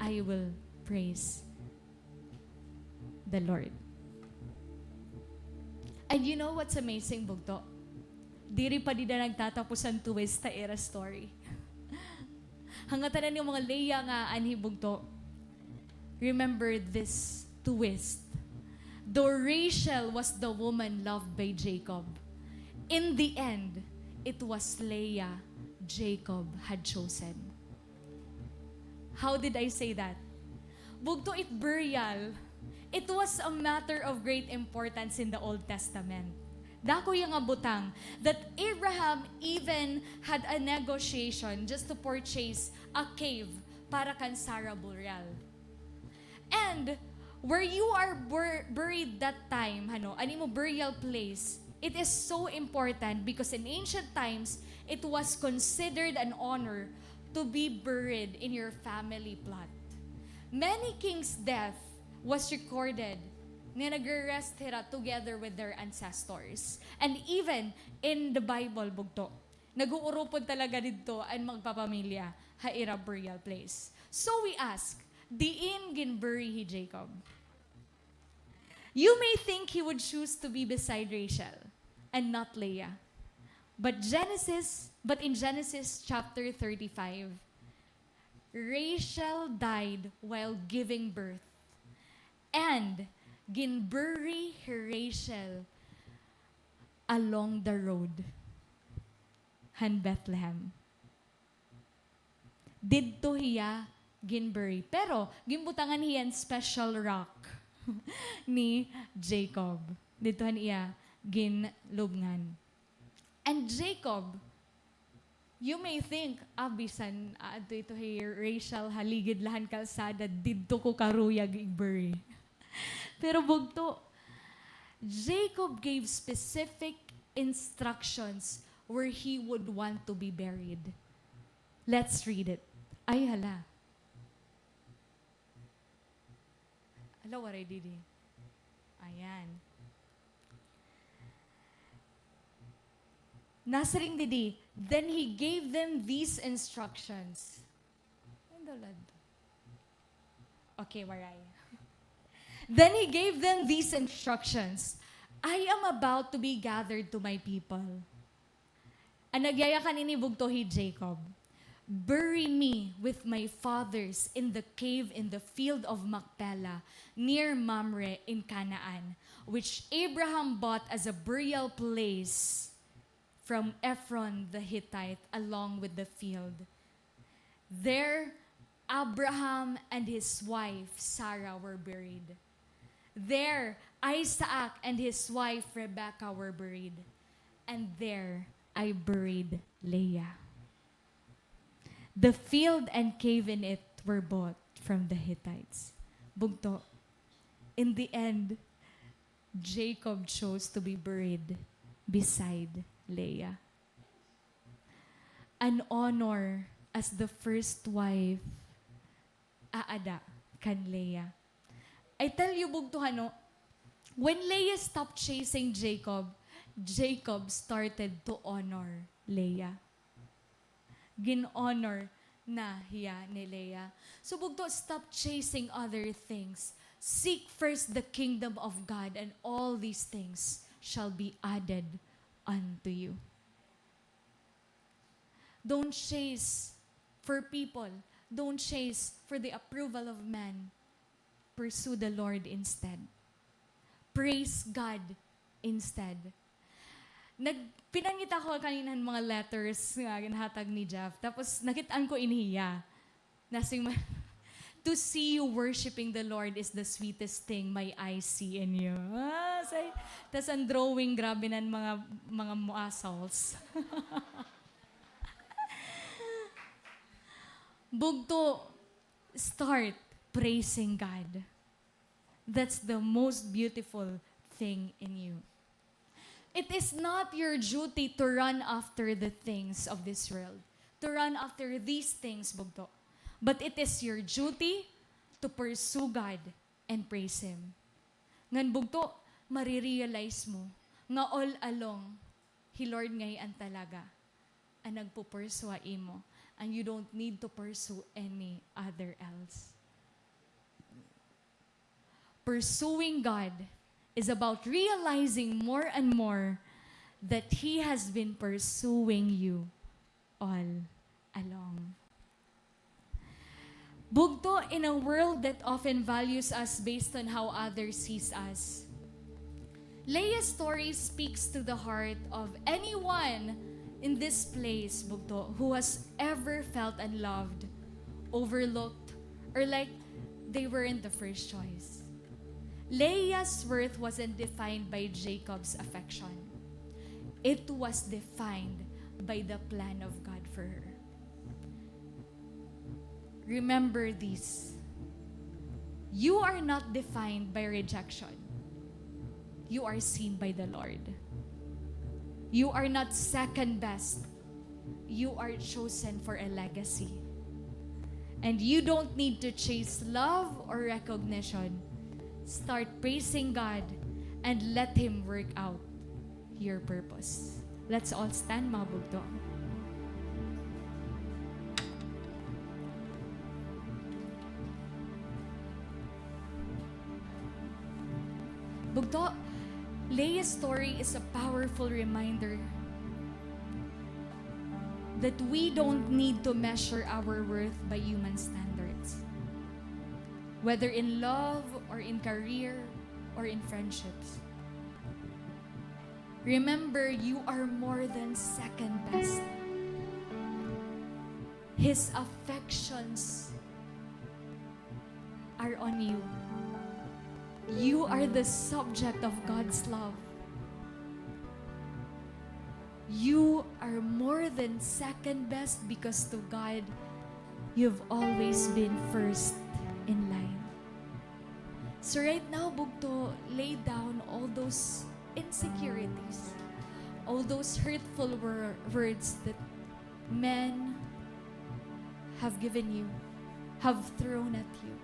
I will praise the Lord." And you know what's amazing, bugto? Diri pa dida nagtatapos an twist ha ira story. Hangatanan niyo, mga Leah nga anhi, bugto. Remember this twist. Though Rachel was the woman loved by Jacob, in the end, it was Leah Jacob had chosen. How did I say that? Bugto, it burial, it was a matter of great importance in the Old Testament. Dako iya nga butang that Abraham even had a negotiation just to purchase a cave para kan Sarah burial. And where you are bur- buried that time, ano, an imo burial place, it is so important because in ancient times, it was considered an honor to be buried in your family plot. Many kings' death was recorded nga nagre-rest hira together with their ancestors. And even in the Bible, bugto, nag-uurupod talaga didto an magpapamilya ha ira burial place. So we ask, diin ginbury hi Jacob? You may think he would choose to be beside Rachel and not Leah. But Genesis, but in Genesis chapter thirty-five, Rachel died while giving birth. And ginbury hi Rachel along the road han Bethlehem. Didto hiya ginbury. Pero ginbutangan hiya hin special rock ni Jacob. Didto han iya ginlubngan. And Jacob, you may think, "Ah, bisan aadto ito hi Rachel ha ligid la han kalsada, didto ko karuyag igbury." Pero bugto, Jacob gave specific instructions where he would want to be buried. Let's read it. Ay, hala. Hala, waray didi. Ayan. Nasiring didi, then he gave them these instructions. Ano daw la adto? Okay, waray. Then he gave them these instructions, "I am about to be gathered to my people." An nagyayakan ini bugto hi Jacob. "Bury me with my fathers in the cave in the field of Machpelah, near Mamre in Canaan, which Abraham bought as a burial place from Ephron the Hittite, along with the field." There, Abraham and his wife Sarah were buried. There, Isaac and his wife Rebekah were buried. And there, I buried Leah. The field and cave in it were bought from the Hittites. Bugto, in the end, Jacob chose to be buried beside Leah. An honor as the first wife aada kan Leah. I tell you, bugto, hano, When Leah stopped chasing Jacob, Jacob started to honor Leah. Gin-honor na hiya ni Leah. So, bugto, stop chasing other things. Seek first the kingdom of God, and all these things shall be added unto you. Don't chase for people. Don't chase for the approval of man. Pursue the Lord instead. Praise God instead. Nag-, pinangita ko kanina han mga letters nga ginhatag ni Jeff. Tapos, nakit-an ko ini hiya. Nasiring man, "To see you worshiping the Lord is the sweetest thing my eyes see in you." Ah, say, tas an drawing, grabe na an mga, mga muscles. Bugto, start praising God. That's the most beautiful thing in you. It is not your duty to run after the things of this world, to run after these things, bugto. But it is your duty to pursue God and praise Him. Ngan bugto, marirealize mo nga all along, hi Lord ngay-an talaga an nagpupursue ha imo, and you don't need to pursue any other else. Pursuing God is about realizing more and more that He has been pursuing you all along. Bugto, in a world that often values us based on how others sees us, Leah's story speaks to the heart of anyone in this place, bugto, who has ever felt unloved, overlooked, or like they weren't the first choice. Leah's worth wasn't defined by Jacob's affection. It was defined by the plan of God for her. Remember this. You are not defined by rejection. You are seen by the Lord. You are not second best. You are chosen for a legacy. And you don't need to chase love or recognition. Start praising God and let Him work out your purpose. Let's all stand, mga bugto. Bugto, Leah's story is a powerful reminder that we don't need to measure our worth by human standards, whether in love or in career or in friendships. Remember, you are more than second best. His affections are on you. You are the subject of God's love. You are more than second best because to God, you've always been first in line. So right now, bugto, lay down all those insecurities, all those hurtful wor-, words that men have given you, have thrown at you.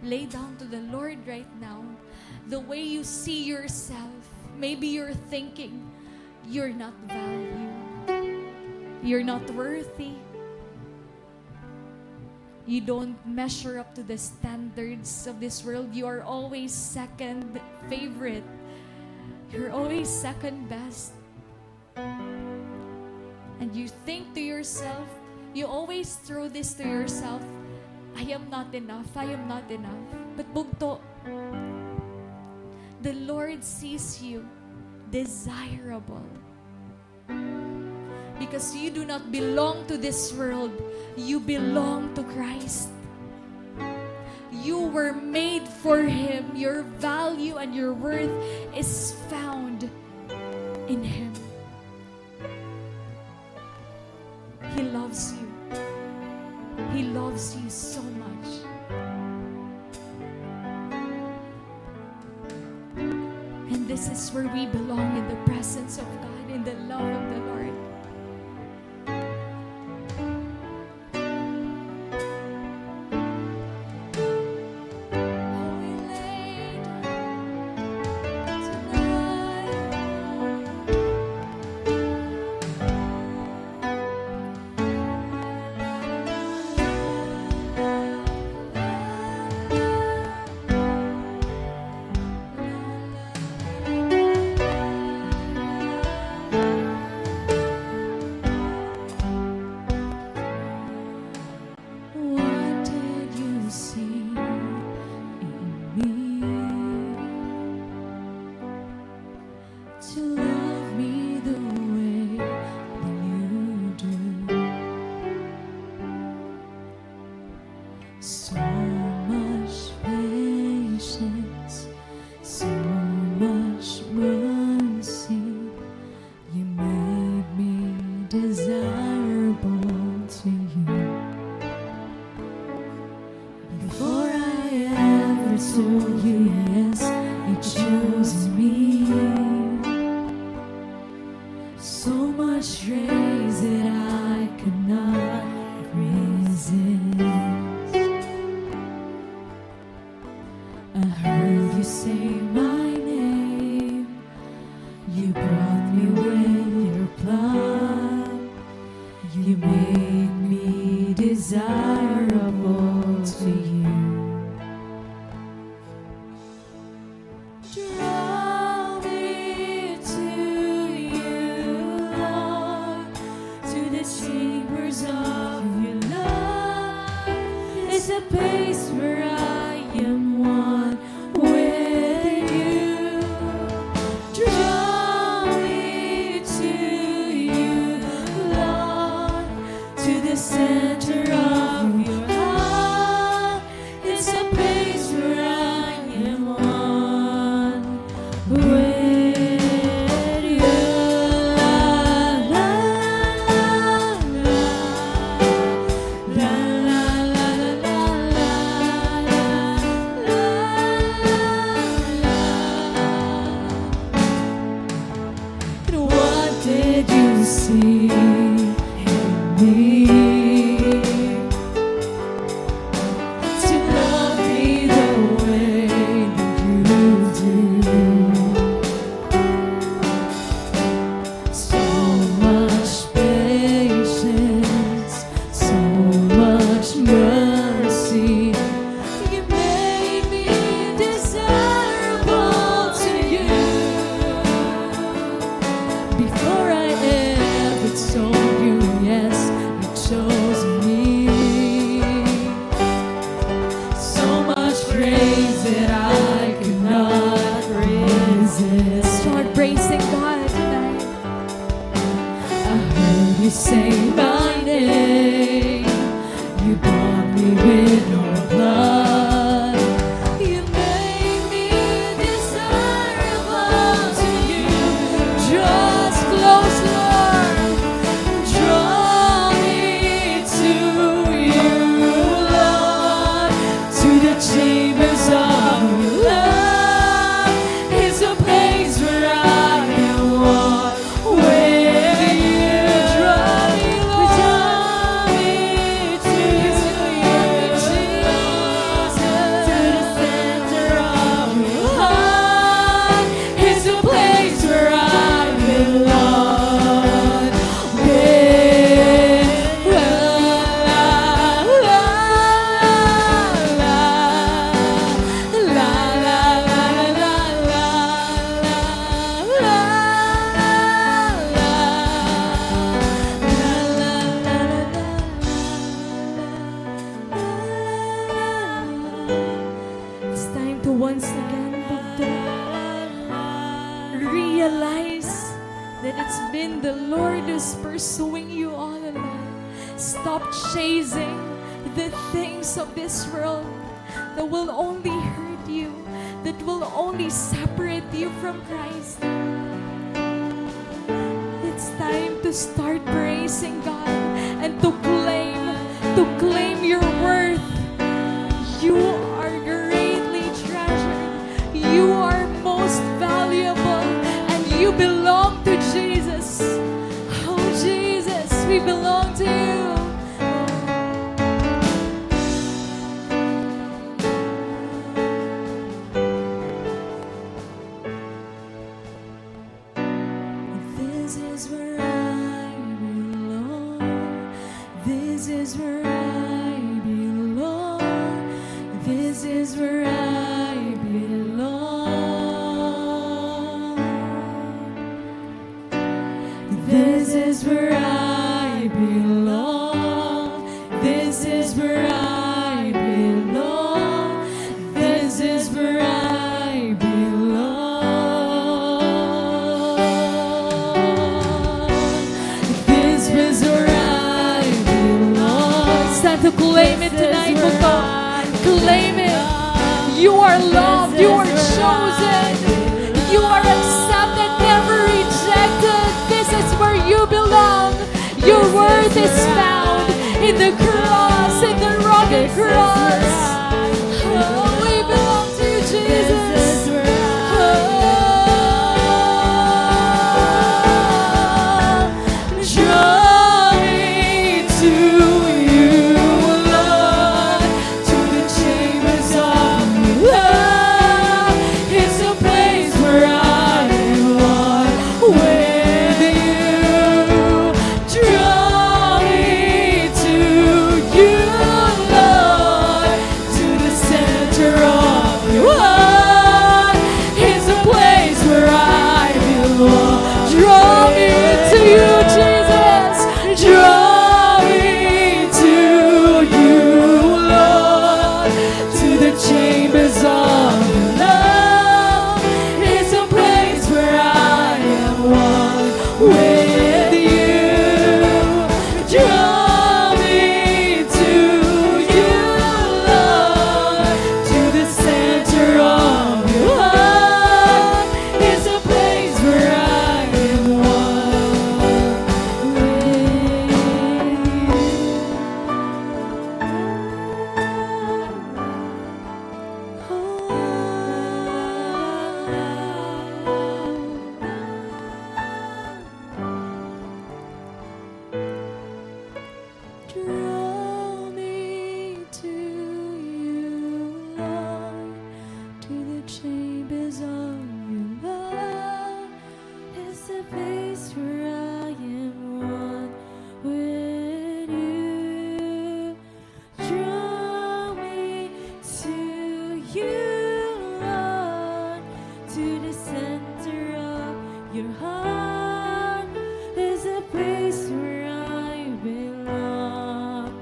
Lay down to the Lord right now the way you see yourself. Maybe you're thinking, "You're not valued. You're not worthy. You don't measure up to the standards of this world. You are always second favorite. You're always second best." And you think to yourself, you always throw this to yourself, "I am not enough, I am not enough." But bugto, the Lord sees you desirable. Because you do not belong to this world, you belong to Christ. You were made for Him. Your value and your worth is found in Him. He loves you. He loves you so much. And this is where we belong, in the presence of God, in the love of the Lord. desirable to you. Before I ever told you yes, you chose me. So much grace that I could not resist. I heard you say my name. You brought me with your blood. You made me desirable to you. Draw me to you, Lord, to the chambers of your love. It's a place where I am one with you. Draw me to you, Lord, to the center of your heart. It's a place where I am one with you. La, la, la, la, la, la, la, la, la, la. And what did you see in me to love me the way that you do? So much patience, so much mercy. You made me desirable to you. Before I ever told you yes, you chose me. So much grace that I could not resist. Start praising God tonight. I heard you say my name. You bought me with your blood. You made me desirable to you. Draw us close, Lord. Draw me to you, Lord, to the chambers of your love. It's a place where I am one with you. Draw me, Lord, to you, Jesus, to the center of your heart. It's a place where I belong. It's time to once again to, to realize that it's been the Lord who's pursuing you all along. Stop chasing the things of this world that will only hurt you, that will only separate you from Christ. It's time to start praising God and to claim, to claim your worth. You are greatly treasured. You are most valuable, and you belong to Jesus. Oh, Jesus, we belong to you. This is where I belong. This is where I belong. This is where I belong. This is where I belong. This is where I belong. This is where I belong. This is where I belong. It's time to claim it tonight, Papa. Claim it. You are loved. You are chosen. You are accepted, never rejected. This is where you belong. The cross, in the rugged cross. Oh, we belong to you, Jesus. Draw me to you, Lord, to the chambers of your love. It's a place where I am one with you. Draw me to you, Lord, to the center of your heart. It's a place where I belong. Draw me to you, Jesus. Draw me to you, Lord, to the chambers of your love. It's a place where I am one with you. Draw me to you, Lord, to the center of your heart. It's a place where I am one with you. Draw me to you, Lord, to the chambers of your love. It's a place where I am one with you. Draw me to you, Lord, to the center of your heart. There's a place where I belong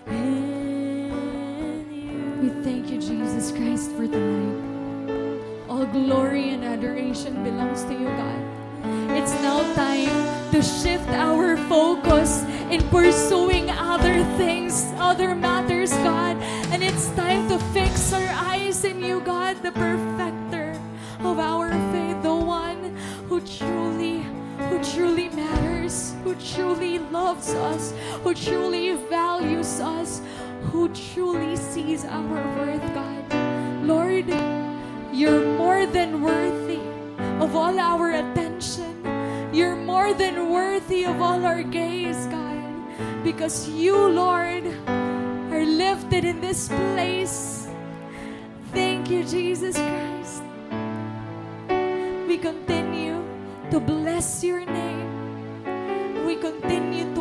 in you. We thank you, Jesus Christ, for tonight. All glory and adoration belongs to you, God. It's now time to shift our focus in pursuing other things, other matters, God. And it's time to fix our eyes in you, God, the perfecter of our faith, the one who truly, who truly matters, who truly loves us, who truly values us, who truly sees our worth, God. Lord, you're more than worthy of all our attention. You're more than worthy of all our gaze, God, because you, Lord, are lifted in this place. Thank you, Jesus Christ. We continue to bless your name. We continue